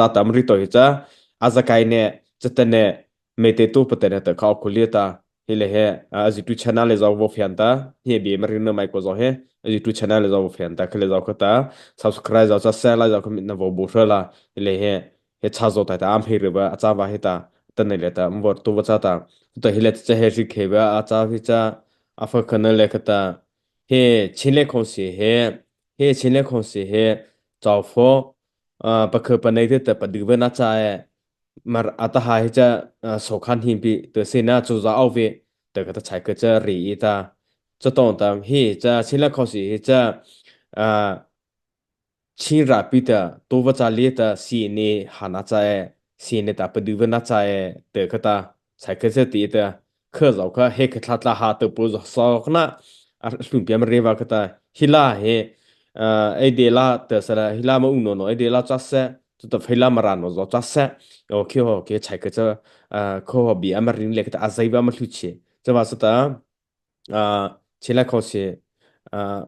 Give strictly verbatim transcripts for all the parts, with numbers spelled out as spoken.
ta ta ama ri to hi cha, a za kai ne, cha ta ne, me te to pa ta ne ta kha ko lia ta, hi le he, a, a zi tu channel le zao vo fian ta, hi bi ama ri na mai ko zao he, a zi tu channel le zao vo fian ta, kha le zao kha ta, subscribe zao cha, share la zao kha mi na vo bu hra la, hi le he, he cha zao ta ta, am he re ba, a cha va he ta, ta ne le ta, am vo tu va cha ta, ta hi le cha he ri khe ba, a cha vi cha, a fa kha na le kha ta, he, Chinland Council he, he Chinland Council he, zao fo, a, pa kha pa nei te ta pa du va na cha e, mar a ta ha he cha, a, so khan hin pi, ta se na chu za au ve, ta ka ta chai ka cha ri i ta, cha tong ta, he cha Chinland Council he cha, a, Chin ra pi ta, to va cha le ta, si ne ha na cha e, si ne ta pa du va na cha e, ta ka ta, chai ka cha ti ta, kha zao kha, he kha thla thla ha ta pu zao so kha na, a hlum pi ama re va ka ta, hi la he, a, ei de la ta sa la, hi la ma u no no, ei de la cha se, tu ta phei la ma ra no zao cha se, o khe ho, khe chai ka cha, a, kho ho bi ama ri le ka ta, a zai va ma hlu che, cha va sa ta, a, Chinland Council, a,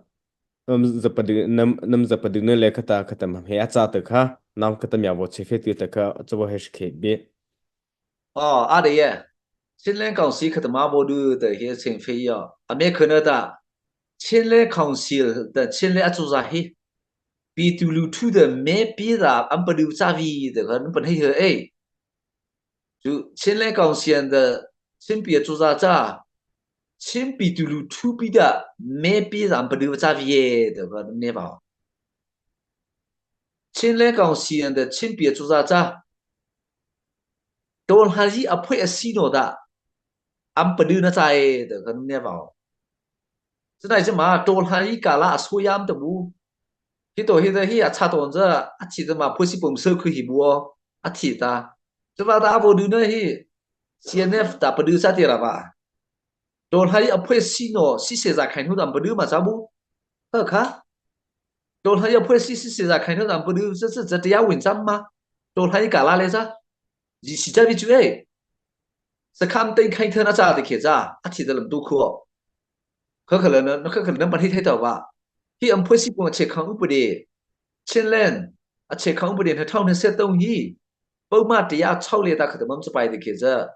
nam za pa du, nam, nam za pa du na le ka ta, ka ta ma he a cha ta kha, nam ka ta mia vo che fe ti ta kha, cha vo he shi khe bi. Aw, a de ye. Chinland Council kha ta ma vo du ta he cheng fe ya. A me kha na ta. Chinland Council ta Chinland a chu za he. Pi tu lu thu ta me pi ta am pa du cha vi ta kha nam pa he he e. Chu Chinland Council ta Chin pi a chu za cha. Chin pi tu lu thu pi ta me pi ta am pa du cha vi e ta kha nam ne ba. Chinland Council ta Chin pi a chu za cha. Tawlhnazy a phuei a si no ta, am pa du na cha e ta kha nam ne ba. Cha nai cha ma, tawlhnazy ka la a so yam ta bu. Hi to hi ta hi a cha to za, a thi ta ma phuei si pum sa khu hi bu, a thi ta. Cha va ta a vo du na hi, C N F ta pa du cha ti ra ba. Tawlhnazy a phuei si no, si se za khai no ta am pa du ma cha bu. Kha kha. Tawlhnazy a phuei si, si se za khai no ta am pa du, cha cha cha ti ya win cha ma. Tawlhnazy ka la le cha. Zi si cha vi chu e. Sa kham teng khai thana cha ti khe cha. A thi ta lam tu khu. Kha kha la na, kha kha la na pa hi thai ta ba. Hi am phuei si pum a che khang u pa de. Chinland. A che khang u pa de na thau na se tong hi. Pau ma ti ya chau le ta kha ta mam cha pai ti khe cha.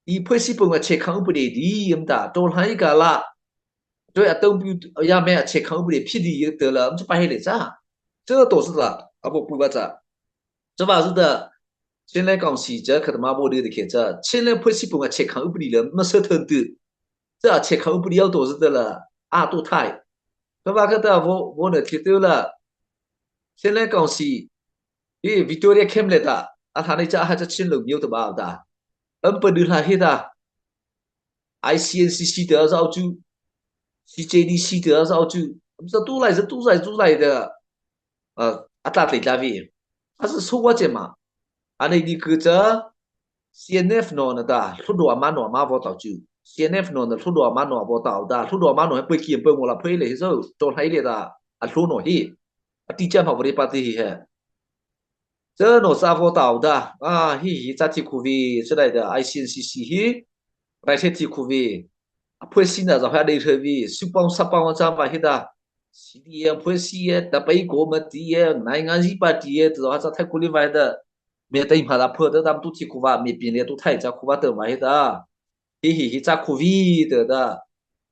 I phuei si pum a che khang u pa de di am ta. Tawlhnazy ka la. Tawlhnazy a tong pi ya me a che khang u pa de phi di ta la am cha pai le cha. Cha to sa la. A bo pu ba cha. Cha va zu ta, Chinland Council cha kha ta ma bo de de khe cha, Chinland phuei si pum a che khang u pa di la, ma sa thon tu. Cha a che khang u pa di yau to zu ta la, a to thai. Kha va kha ta vo, vo na thi tu la, Chinland Council, hi Victoria Camp le ta, a tha nei cha ha cha Chin lo miu ta ba ta. Am pa du la hi ta. I C N C C ta za au chu. C J D C ta za au chu. Am za tu lai, za tu lai, tu lai ta. A, a tla tlei tla vi. A sa so wa che ma. A nei di kha cha C N F no na ta, hludo ama no ama vo tau chu. C N F no na hludo ama no vo tau ta, hludo ama no he pui ki pui mo la pui le hi zo, to hai le ta, a hlu no hi. A ti cha ma vo ri pa ti hi he. Cha no sa vo tau ta, a hi hi cha ti khu vi, cha dai ta, I C N C C hi, rai se ti khu vi. A phuei si na za ha dei thei vi, su pang sa pang cha ma hi ta. C D A phuei si e, ta pai ko ma ti e, nai nga zi pa ti e, ta ha cha thai ku li vai ta. Me ta i ma la phuei ta tam tu ti ku va, me pin le tu thai cha ku va ta ma hi ta. Hi hi hi cha ku vi ta ta.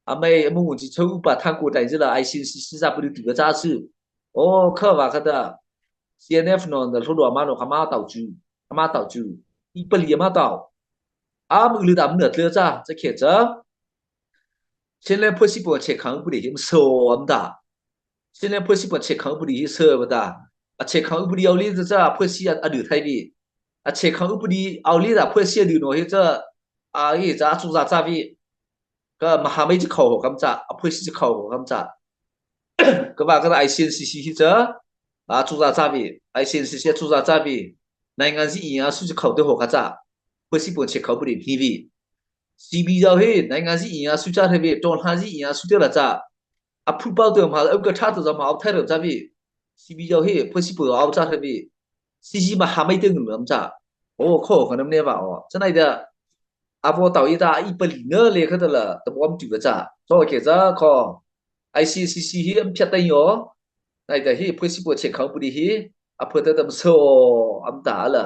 A mai a mu ngun chi chau pa thang ku tai zi la, I C N C C za pu tu cha su. O kha va kha ta. C N F no na hludo ama no kha ma tau chu. Kha ma tau chu. I pa li ma tau. A mu lu ta mu na tle cha, cha khe cha. Chinland phuei si pum a che khang u pa di hi am so am ta. Chinland phuei si pum a che khang u pa di hi so ba ta. A che khang u pa di au li ta cha phuei si a, a du thai bi. A che khang u pa di au li ta phuei si a du no hi cha. A hi cha a chu za cha bi. Ka ma ha mai chi khau ho kam cha, a phuei si chi khau ho kam cha. Ka va ka I C N C C hi cha. A chu za cha bi. I C N C C a chu za cha bi. Nai nga zi i a su chi khau te ho ka cha. Phuei si pum che khang u pa di hi bi. C B zau hi, nai nga zi i a su cha the bi, to ha zi i a su te la cha. A phu pau te ma, au ka tha te za ma, au thai ro cha bi. C B zau hi, phuei si pum au cha the bi. C C ma ha mai te ngu am cha. O kho ka nam ne ba o. Cha nai da. A vo tau i ta, i pa li na le kha ta la, ta bom tu ba cha. To ke cha kho. I C N C C hi am pya ta yo. Nai da hi, phuei si pum che khang u pa di hi. a phuah ta ta mah sô, ama tah la.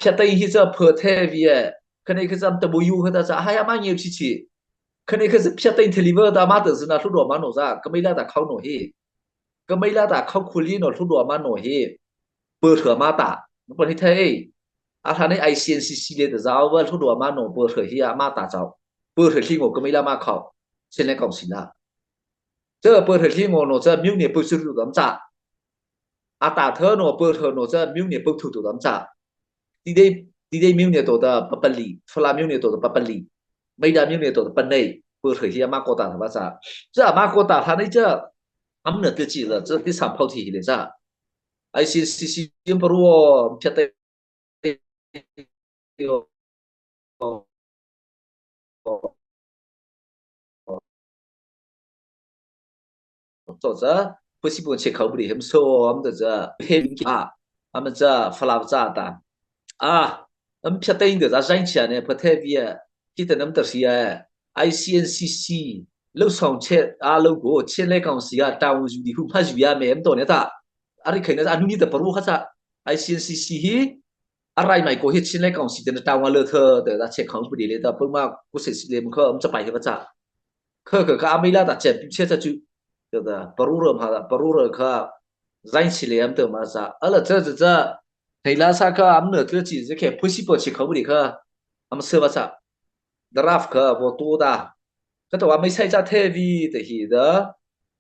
Phiatai hi cha phuah thei vei e. Kha nei kha cha ama ta bu yu kha ta cha, hai ama ngiu chi chi. Kha nei kha cha phiatai thei liver ta ama ta zana hluduah ma no za. Ka mei la ta khau no hi. Ka mei la ta khau khuli no hluduah ma no hi. Phuah thei ama ta. Nô pa hi thei. A tha nei I C N C C le ta za va hluduah ma no phuah thei hi ama ta chau. Phuah thei hi ngo ka mei la ma khau. Chinland Council la. Cha phuah thei hi ngo no cha miu ne phuah thei tu dam cha. A ta thei no phuah thei no cha miu ne phuah thei tu dam cha. Ti dei, ti dei miu ne to ta papali, Fala miu ne to ta papali. Meida miu ne to ta panei, phuah thei hi ama ko ta va cha. Cha ama ko ta tha nei cha. Ama na te chi la, cha ti sam phau thi hi le cha. I C C C yam paru o, phiatai to cha, phuah sipua che khau bri hem so, ama ta cha, hem ki a, ama cha, Fala cha ta. A, ama phiatai ta cha, zain chia ne, phuah thei vei a, ki ta nam ta sia, I C N C C, lo song che, a lo go, Chinland Council a, ta wu zu di hu, ma zu ya me, ama to ne ta. A ri khai na, a nu ni ta paru kha cha, I C N C C hi, a rai mai ko hi Chinland Council te na ta wa le the, te da che khang pu di le ta, puma ku se si le mu kha, um cha pai he ba cha. Kha kha kha a mei la ta chen pi che cha chu. Te da, paru ro ma da, paru ro kha, zain si le am te ma cha. A la cha cha cha, thei la sa kha, am na te chi ze khe, phuah sipua che khang pu di kha, am se ba cha. Draft kha, vo to da. Kha to wa mei sai cha the vi te hi da,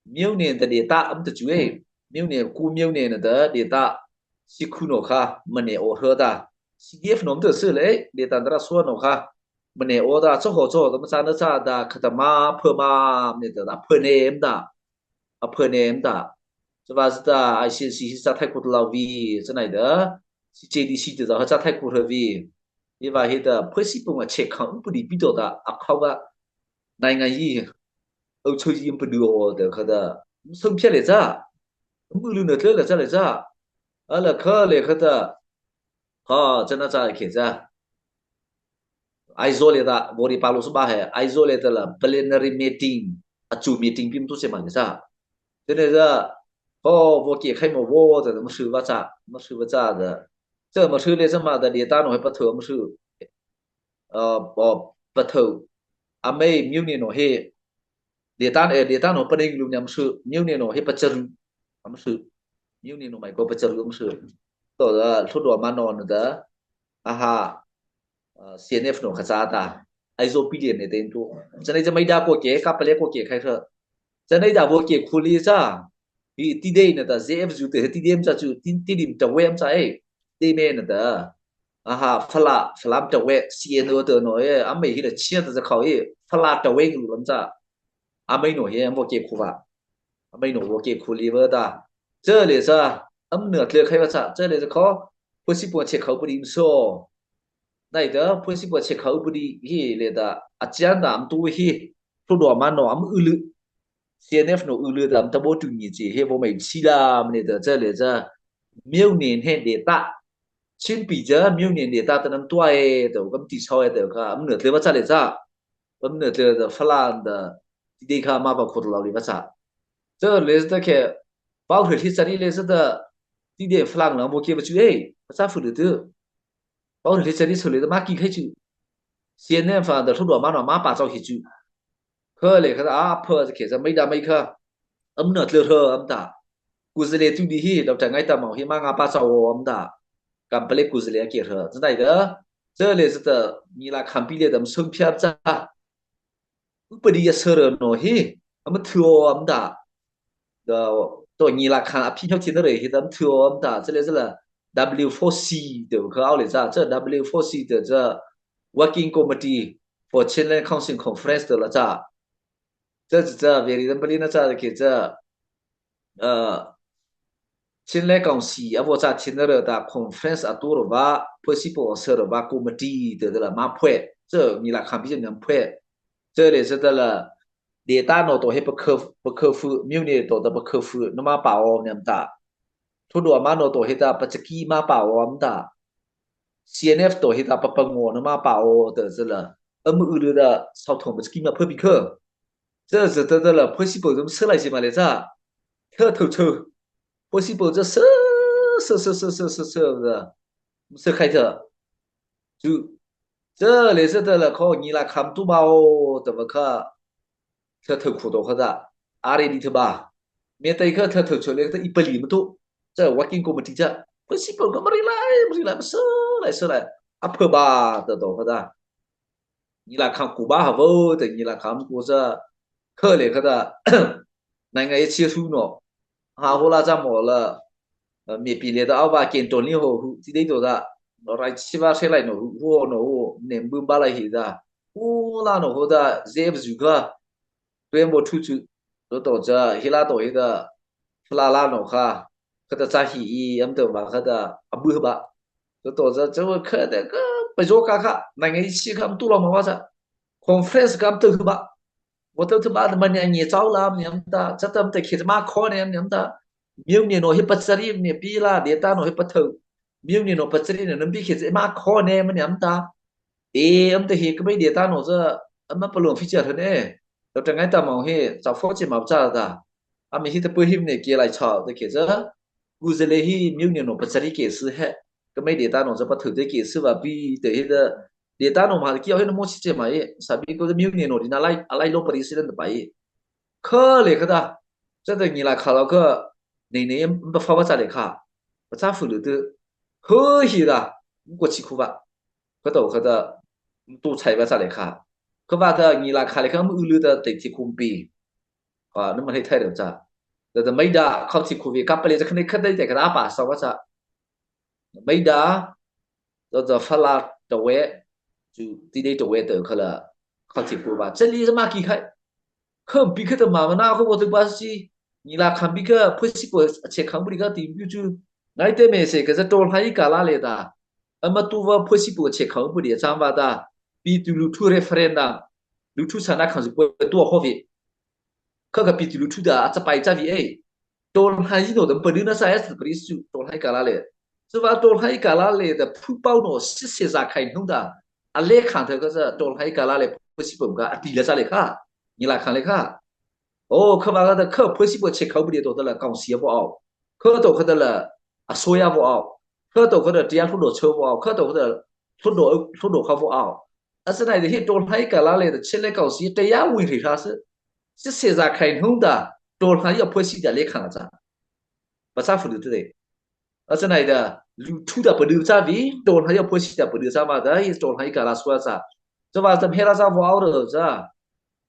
miu ne da de ta am te chu e. Miu ne ku miu ne na da de ta. Si khu no kha, ma ne o hra da. C D F no am te se le, de ta dra so no kha. Ma ne o da, cho ho cho, da ma cha na cha da, kha ta ma, phuah ma, ne da, da, phuah ne am da. A phuah ne am da. Cha va cha da, I C N C C cha thai ku ta lau vi, cha nai da. C J D C te da, cha thai ku hra vi. Hi va hi da, phuah sipua ma che khang pu di pi to da, a khau ga. Nai ngai yi. Au cho yi am pu di o da kha da. Song phia le cha. Mu lu na tle le cha le cha. A la kha le kha da. Ha, cha na cha khe cha. Aizawl le ta, vo ri pa lo su ba he, Aizawl le ta la plenary meeting, a chu meeting pim tu se ma ke cha. Te ne cha, ho, vo ke khai mo vo, cha ma su ba cha, ma su ba cha da. Cha ma su le cha ma da de ta no he pa thu ma su. Uh, o, pa thu. A mei miu ne no he. De ta, eh, de ta no pa ne lu ne ma su, miu ne no he pa cha ru. Ma su. Miu ne no mai ko pa cha ru ma su. To da, thu do ma no na da. Aha, ah, C N F no kha cha ta. Aizawl pi lian ne ten tu. Cha nei cha mei da ko ke, ka pa le ko ke khai kha. Cha nei da vo ke khu li cha. Hi ti dei na ta Z F zu te ti dei am cha chu tin ti dim ta we am cha e. Ti me na ta. Aha, Fala, Fala am ta we, C N O te no e. Am mei hi la chia ta cha khau e. Fala ta we lu lam cha. Am mei no he, am vo ke khu va. Am mei no vo ke khu li va ta. Cha le cha, am na tle khai va cha. Cha le cha kho. Phuah sipua che khau pu di so. Nai da, phuah sipua che khau pu di hi le da, a chian da am tu hi, thu do ma no am u lu. C N F no u lu da am ta bo tu ni chi, he vo mei chi la, ma ne da cha le cha. Miu ne he de ta. Chin pi cha, miu ne de ta ta nam tua e, da kam ti sao e, da ka, am na tle va cha le cha. Am na tle da Fala da, ti de kha ma va khot lau li va cha. Cha le cha ke, pau hre hi cha ri le cha da, ti de Fala la mo ke va chu e, va cha fu le tu. Pau hre cha ri so le da ma ki khai chu. C N F da thu do ma no ma pa chau hi chu. Kha le kha a pha ke cha mei da mei kha. Am na tle hra am ta. Ku ze le tu di hi, Doctor Ngai Ta Mau hi ma nga pa chau am ta. Kam pa le ku ze le a ke hra. Cha nai da. Cha le cha da, ni la kham pi le da am sung phia cha. Upadi ya sara no hi, ama thuo ama ta. Da, to ni la khan a phi hyo thi na re hi da ama thuo ama ta. Cha le cha la W four C te kha au le cha, cha W four C te cha Working Committee for Chinland Council Conference te la cha. Cha cha cha, very example na cha ke cha. Ah, Chinland Council a vaw cha thina ra ta conference a tu ra va, phuah sipua a sa ra va committee te da la ma phuah, cha ni la khan pi cha ni phuah. Cha le cha da la, de ta no to he pa kha, pa kha fu, miu ne to da pa kha fu, na ma pa o ni am ta. Thu do ma no to he ta pa cha ki ma pa o am ta. C N F to he ta pa pa ngo na ma pa o ta cha la. Am u lu da, sao thong pa cha ki ma pha pi kha. Cha cha ta da la, phuah sipua zam sa lai si ma le cha. Tha tho tho. Phuah sipua cha sa sơ sơ sơ sơ sơ sơ ta, sơ khai ta, chu, sơ le sơ ta la kho ngi la kham tu bao ta va kha, sơ thâu khu to kha ta, a re di ta ba, me ta i kha sơ thâu cho le ta i pali ma tu, sơ working committee cha, principal ka ma ri lai ma ri lai ma sơ lai sơ lai, a pha ba ta to kha ta. Ngi la kham ku ba ha vo, ta ngi la kham ku sa, kha le kha ta, nai ngai chi su no. Ha ho la cha mo la, eh, me pi le ta a ba ken to ni ho hu, ti dei to ta. No rai chi ba se lai no hu, hu no hu, ne bu ba lai hi ta. Hu la no ho ta, ze bu zu kha. Tuen bo thu chu, to to cha, hi la to hi ta, pha la la no kha. Kha ta cha hi i, am to ba kha ta, a bu ba. To to cha, cha kha ta, ka, pa zo ka kha, nai ngai chi kha, am tu lo ma ba cha. Conference kam tah ba. Vo tah ba ma ne nge chau la ne am ta, cha tam ta khe ma kho ne ne am ta. Miu ne no hi pa chari ne pi la, data no hi pa thau. Miu ne no pa chari ne nam pi khe ma kho ne ma ne am ta. E am ta hi ka bai data no cha, ama pa lung feature ne. To ta ngai ta ma hi, cha fo che ma cha ta. Ami hi ta pu him ne ke lai cha ta khe cha. Ku ze le hi miu ne no pa chari ke su he. Ka bai data no cha pa thau te ke su ba pi te hi ta. Data no ma ki aw he no mo chi che ma e, sabi ko miu ne no di na lai, a lai lo president ba e. Kha le kha ta, cha ta ngi la kha lo kha, nei nei ba fa ba cha le kha, ba cha fu lu tu, ho hi ta, ko chi khu ba, kha to kha ta, tu chai ba cha le kha, kha ba ta ngi la kha le kha mu lu ta te ti kum pi, a, na ma hei thai da cha, ta ta mai da, kha ti khu ve, ka pa le cha kha ne kha dai te kha ta pa sa ba cha, Meida, to to fa la to we, chu ti dei to we to kha la, kha ti pu ba, cha li ma ki khai. Kha pi kha ta ma ma na kha bo to ba si, ngi la kha pi kha, phu si pu che kha bu ri kha ti bu chu. Ngai te me se kha cha to lai ka la le ta. Ama tu va phu si pu che kha bu ri cha ba ta. Pi tu lu thu referendum. Lu thu sa na kha zu pu tu ho vi. Kha kha pi tu lu thu da, a cha pai cha vi e. Tawlhnai no ta padu na sa ya sa pari su tawlhnai kala le. Suva tawlhnai kala le ta phu pau no si se za khai hnung ta. A le khang tha ka sa tawlhnai kala le phu si pum ka a ti la sa le kha. Ni la khang le kha. O kha ba ka ta kha phu si pum che khau bu de to ta la kaung si a bo au. Kha to kha ta la a so ya bo au. Kha to kha ta tia hlu do cho bo au. Kha to kha ta hlu do hlu do kha bo au. A sa nai de hi tawlhnai kala le ta che le kaung si te ya win ri kha sa. Si se za khai hnung ta tawlhnai ya phu si ta le khang la sa. Ba sa fu du te. A sa nai da, lu thu da padu cha vi, tawlhnai ya phu si da padu cha ma da, hi tawlhnai kala sua cha. Cha ba tam he la cha vo au ro cha.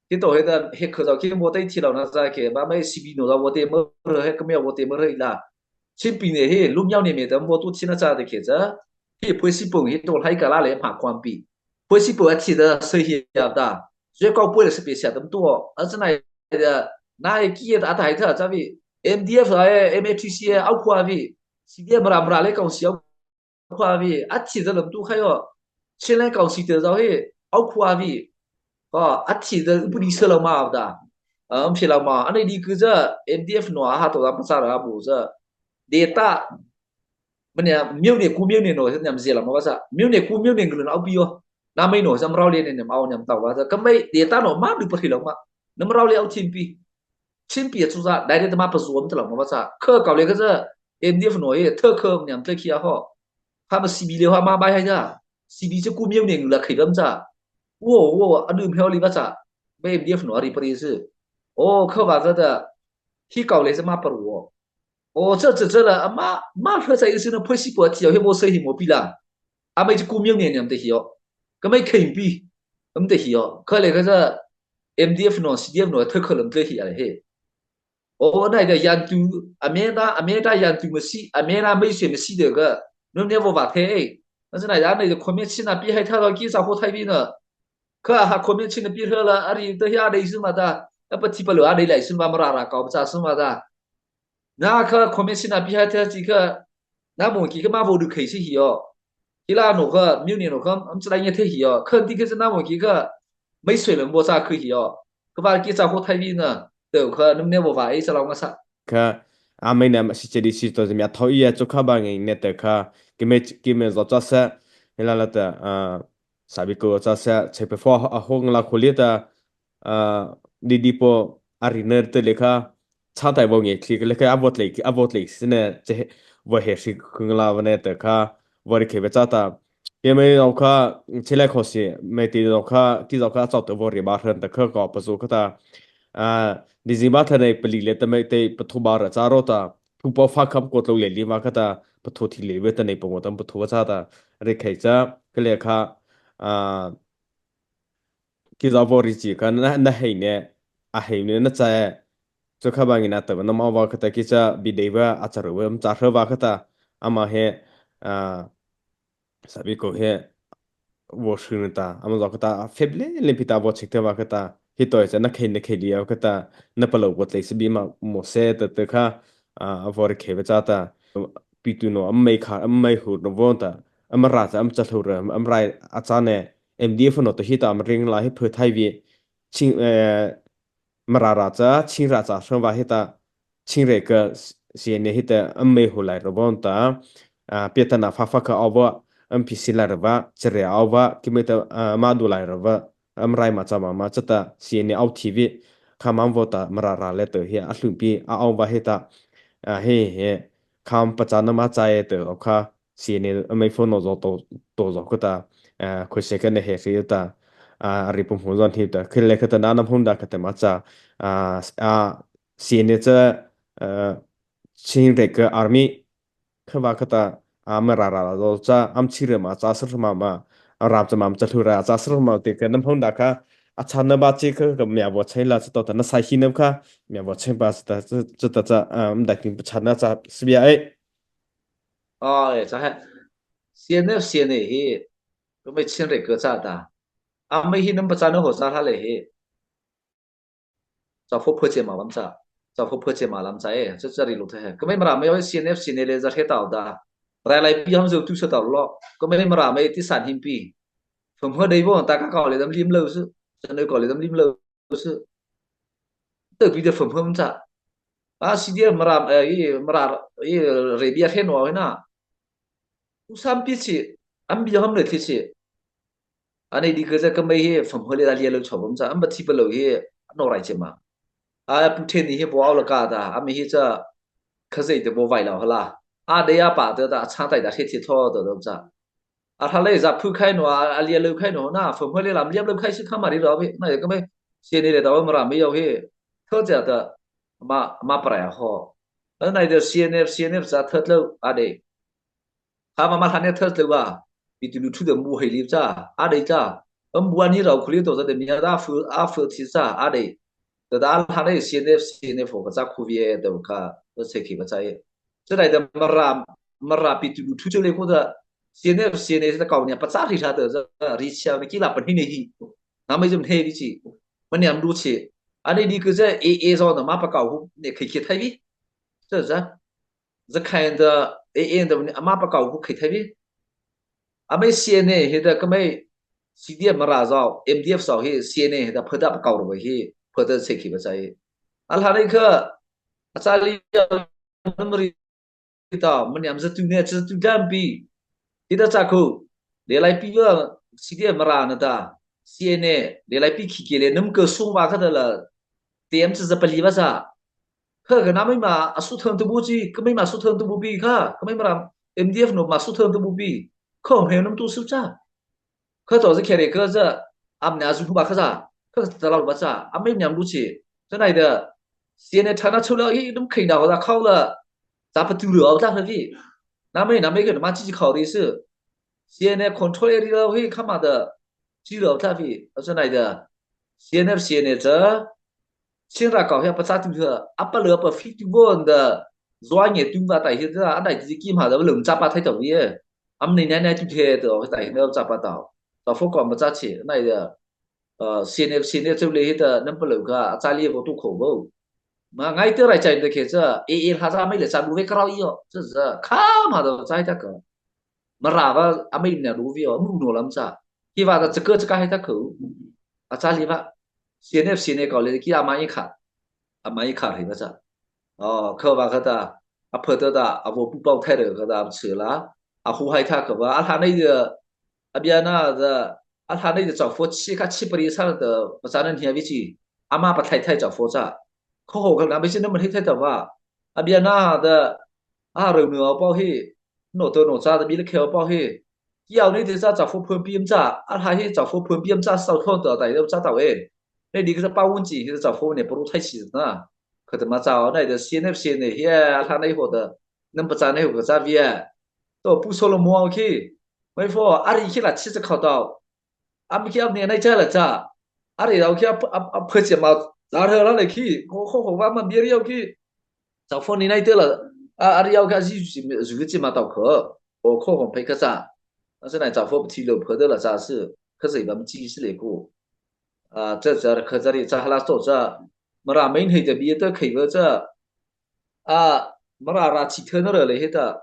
Hi to he da, he kho cha ki mo tai thi lo na cha ke, ba mai si bi no da vo te mo ro, he ka me vo te mo ro la. Chin pi ne he, lu miao ne me da vo tu thi na cha de ke cha. Hi phu si pung, hi tawlhnai kala le ma kwan pi. Phu si pung a thi da se hi ya da. Zwe kau pwe le se pe sia tam tu. A sa nai da, na e ki e ta ta hai tha cha vi. M D F a e, M A T C e, au khua vi. C D F mra mra le kaung si au khua vi. A thi da lam tu khai o. Chin le kaung si te zau he, au khua vi. Ko, a thi da u pu di se lo ma da. Am phi lo ma. A nei di ku za, M D F no a ha to da pa sa ra bu za. Data Mania, miu ne ku miu ne no, nam zia la ma ba sa. Miu ne ku miu ne ngulu na au pi yo. Na mai no, sam rau le ne nam au nam tau ba sa. Ka mai data no ma du pa hi lo ma. Nam rau le au chin pi. Chin pi a chu sa, dai de ta ma pa zuam ta lo ma ba sa. Kha kau le ka sa, M D F no ye, tha kha nam tha kia ho. Kha ma C B le ho ma bai hai da. C B cha ku miu ne ngulu la khai lam sa. Wo, wo, a du mheo li ba sa. Ba M D F no a ri pa ri sa. O, kha ba sa ta. Hi kau le sa ma pa ru wo. O, cha, cha, cha la, a ma, ma hla cha i sin a phu si pu a thi yo, he mo se hi mo pi la. A mai chi ku miu ne niam te hi yo. Ka mai khen pi, am te hi yo. Kha le kha cha M D F no, C D F no, tha kha lam te hi a le he. O, nai da yan tu, a me na, a me da yan tu ma si, a me na mai se ma si de ga. No ne vo va the e. Na sa nai da nai da comment si na pi hai tha lo ki sa ho thai vi na. Kha ha comment si na pi hla la, a ri te hi a dei si ma da. A pa thi pa lo a dei lai si ma ma ra ra kau pa cha si ma da. Na kha comment si na pi ha the si kha, na mo ki kha ma vo du khai si hi yo. Hi la no kha, miu ne no kha, am sa lai nge the hi yo. Kha ti kha sa na mo ki kha, mai sui lam vo sa khu hi yo. Kha ba ki sa ho thai vi na. Te kha nam ne vo va e sa lau nga sa. Kha, a mai na ma si che di si to mi a thau i ya cho kha ba nge ne te kha, ki me, ki me zo cha sa. Hi la la ta, a, sa bi ko cha sa, che pe fo a ho nga la kho le ta, a, di di po a ri ne te le kha, cha tai vo nge kli le kha a vo tlei, a vo tlei si ne, che, vaw he si khung la vaw ne ta kha, vaw ri khei va cha ta. Keimo kha, chilai kho si, mei ti kha, ti kha chau ta vaw ri ba hran ta kha ka pa zu kha ta. A, December thla nei pali le ta mei te pathu ba ra cha ro ta. Thu pa fa kham ko tlo le li ma kha ta, pathu thi le ve ta nei pa mo ta pathu va cha ta. Ri khei cha, ka le kha, a, ki za vaw ri chi kha na, na hei ne, a hei ne na cha e. Chu kha ba ngi na ta ba na ma va kha ta ki cha bi dei va a cha ru va, am cha hra va kha ta. Ama he, a, sabi ko he, vaw hru na ta, ama za kha ta, a feb le, le pi ta vaw chik ta va kha ta. Hi toi cha na khei na khei li a kha ta, na pa lo ko tlei si bi ma mo se ta ta kha, a, a vaw ri khei va cha ta. Pi tu no, am mei kha, am mei hu no vaw ta. Am ra cha, am cha hlu ra, am rai a cha ne. M D F no to hi ta, am ring la hi phu thai vi. Ching, eh, Mara ra cha, Ching ra cha, sang va hi ta, Ching re ka, si ne hi ta, am mei hu lai ra vaw ta, a, pia ta na fa fa ka au va, am pi si lai ra va, che re au va, ki mei ta, a, ma du lai ra va, am rai ma cha ma ma cha ta, si ne au thi vi, kha ma vaw ta, Mara ra le ta hi, a hlum pi, a au va hi ta, a, he he, kha am pa cha na ma cha e ta, au kha, si ne, a mei phone no zo to, to zo ko ta, a, ko se ka ne he si ta, a, ri pum hu zon hi ta, khi le kha ta na nam hum da kha ta ma cha, a, a, si ne cha, a, Ching re ka army, kha va kha ta, a, Mara ra zo cha, am chi re ma cha sar ma ma, a, ram cha ma cha hlu ra cha sar ma te ka nam hum da kha, a cha na ba chi kha ka mia vaw chai la cha to ta na sai hi nam kha, mia vaw chai ba cha ta, cha, cha ta cha, a, am dai ting pa cha na cha, si bia e. A, e, cha he. C N F, C N A hi, ko mei Chin re ka cha ta. A mei hi nam pa cha na ho cha hla le hi. Cha pho pho che ma lam cha. Cha pho pho che ma lam cha e. Cha cha ri lo the he. Ko mei Mara mei C N F, C N A le za he ta da. Rai lai pi ham zo tu sa ta lo. Ko mei Mara mei ti san him pi. Phom ho dei bo ta ka ka le dam lim lo su. Cha noi ka le dam lim lo su. Tơ pi de phom phom cha. A si dia Mara, eh, i Mara, i re bia he no he na. U sam pi chi, am bi ham le thi chi. Anei di ka za ka mei he phom ho le da lia lo cha bom cha. Am ba thi pa lo he no rai che ma. A pu the ni he bo au la ka da. Am hi cha ka zai de bo vai la ho la. A de ya pa de da cha tai da he thi tho do do cha. A hla le za phu khai no, a, a lia lo khai no, na, phom ho le lam liam lo khai si kha ma ri lo he, na, ka mei, C N A le ta Mara mei yau he, tho cha ta, ma, ma pra ya ho. A nai de C N F, C N F za tho lo, a de. Kha ma ma hla ne tho lo ba, bi tu lu thu de mu hei li cha, a de cha. Am bu ani rau khu li to za de mi ya da fu, a fu ti cha, a de. Ta da hla ne C N F, C N F ho ka cha khu vi e de ka, da se ki ka cha e. Cha dai de Mara, Mara pi tu lu thu cha le ko da, C N F, C N A da kau ni pa cha ri hla de za, ri cha ni ki la pa ni ne hi. Na mei zam he ri chi. Ma niam du chi. Ani di ka za, e, e zo na ma pa kau hu, ne khai khai thai vi. Cha za. Za khai da, e, e da ni, ma pa kau hu khai thai vi. A mei C N A he da ka mei, C D F Mara zau, M D F zau he, C N A he da pha da pa kau ro he, pha da se ki ba cha he. A hla ne kha, a cha li ya, nam ri ta, ma niam za tu ne, za tu dam pi. Ti da cha ko, le lai pi va, C D F Mara na ta, C N A, le lai pi khi ke le, nam ka sung va kha da la, T M cha za pa li va cha. Kha ka na mei ma, a su thang tu bu chi, ka mei ma su thang tu bu pi kha, ka mei Mara, M D F no ma su thang tu bu pi. Kha hong he nam tu su cha. Kha to za khe re ka za, am na zu ba kha za, kha ta la ba za, am mei niam lu chi. Cha nai da, C N A thana chu la, hi dum khai na ho da khau la, za pa tu lo ta la vi. Na mei, na mei ka ma chi chi khau ri su. C N A control area lo hi kha ma da, chi lo ta vi. Cha nai da, C N F, C N A cha, Chin ra kau hi a pa cha tu ha, a pa lo a pa fi tu vo da, zua nge tu va tai hi da, a dai ti ki ma da lo cha pa thai ta vi. Am nei nai nai tu the to, tai no cha pa tau. Ta fo ko ma cha chi, nai da, uh, C N F, C N A chu le hi ta, nam pa lo ka, a cha li vo tu kho vo. Ma ngai te rai chai de ke cha, e, e, ha cha mei le cha bu ve ka rau yo, cha cha, kha ma da cha hi ta ka. Mara va, a mei na du vi yo, mu no lam cha. Ki va da cha ka cha ka hi ta ko. A cha li va. C N F, C N A kau le ki a ma yi kha. A ma yi kha hi va cha. O, kha va kha ta, a pha ta ta, a vo pu pau thai re kha ta, a chhe la, a hu hai tha kha va, a hla nei de, a bia na de, a hla nei de chau fo chi kha chi pa ri sa de, pa cha nan hia vi chi, a ma pa thai thai chau fo cha. Kho ho kha na bi chi na man hi thai ta va, a bia na de, a rao no a pao he, no to no cha ta bi le khe a pao he, ki ao nei te cha cha pho phun pi am cha, a ha he cha pho phun pi am cha sao thon to tai do cha tao e. Nei di ka cha pao un chi he cha pho ne pro thai si na. Kha ta ma cha o nei de C N F C N he a ha nei ho da, nam pa cha nei ho ka cha via. To pu so lo mo ao ki. Mai pho, a ri ki la chi cha khao tao. A mi ki a mi nei cha la cha. A ri ao ki a, a, a phe chi ma, za he la le ki, ko, ko, ko, wa ma bi ri ao ki. Cha pho ni nei te la, a, a ri ao ki a zi zu chi, zu chi ma tao ko. O ko hong phe ka cha. A sa nei cha pho thi lo phe de la cha si. Ka zai ba mi chi si le ko. A, cha cha ka cha ri cha ha la to cha. Mara main hei ta bi ta khai ba cha. A, Mara ra chi thei na ra le he ta.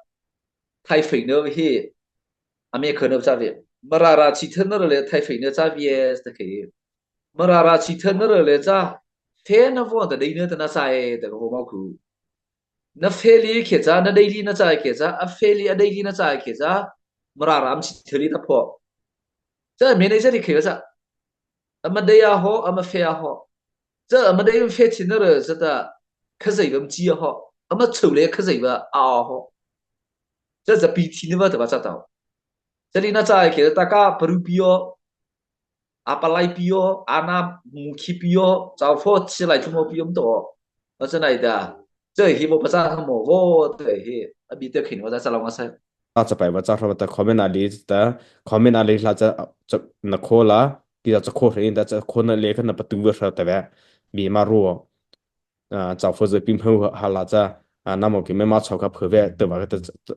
Thai fei na he. A me kha na cha ve. Mara ra chi thei na ra le thai fei na cha ve ta khai. Mara ra chi thei na ra le cha. Fe na vo ta dei na ta na cha e ta ko ma ku. Na fe li khe cha, na dei li na cha khe cha, a fe li a dei li na cha khe cha. Mara ra am chi thei li ta pho. Cha me nei cha ri khe cha. Ama dei a ho, ama fe a ho. Cha ama dei ama fe chi na ra cha ta. Ka zai ba mi chi a ho. Ama chau le ka zai ba a ho. Cha cha pi chi ni ba ta ba cha tao. Cha li na cha khe ta ka paru pi o. A palai pi o, a na mu khi pi o, cha pho chi lai thu mo pi o to. A cha nei da. Cha hi mo pa cha mo vo te he. A bi te khin wa cha cha lo ma sa. A cha pai wa cha hra ta comment a li ta, comment a li la cha, cha na kho la, ki cha kho hre ta cha kho na le ka na pa tu wa hra ta ve. Bi ma ro. A, cha pho za pi mo ha la cha, a, na mo ki me ma cha ka pho ve ta wa ka ta, ta,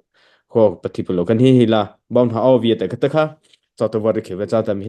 ko pa thi pu lo kan hi hi la, bom ha o vi ta ka ta kha. Cha ta wa ri khe ve cha ta mi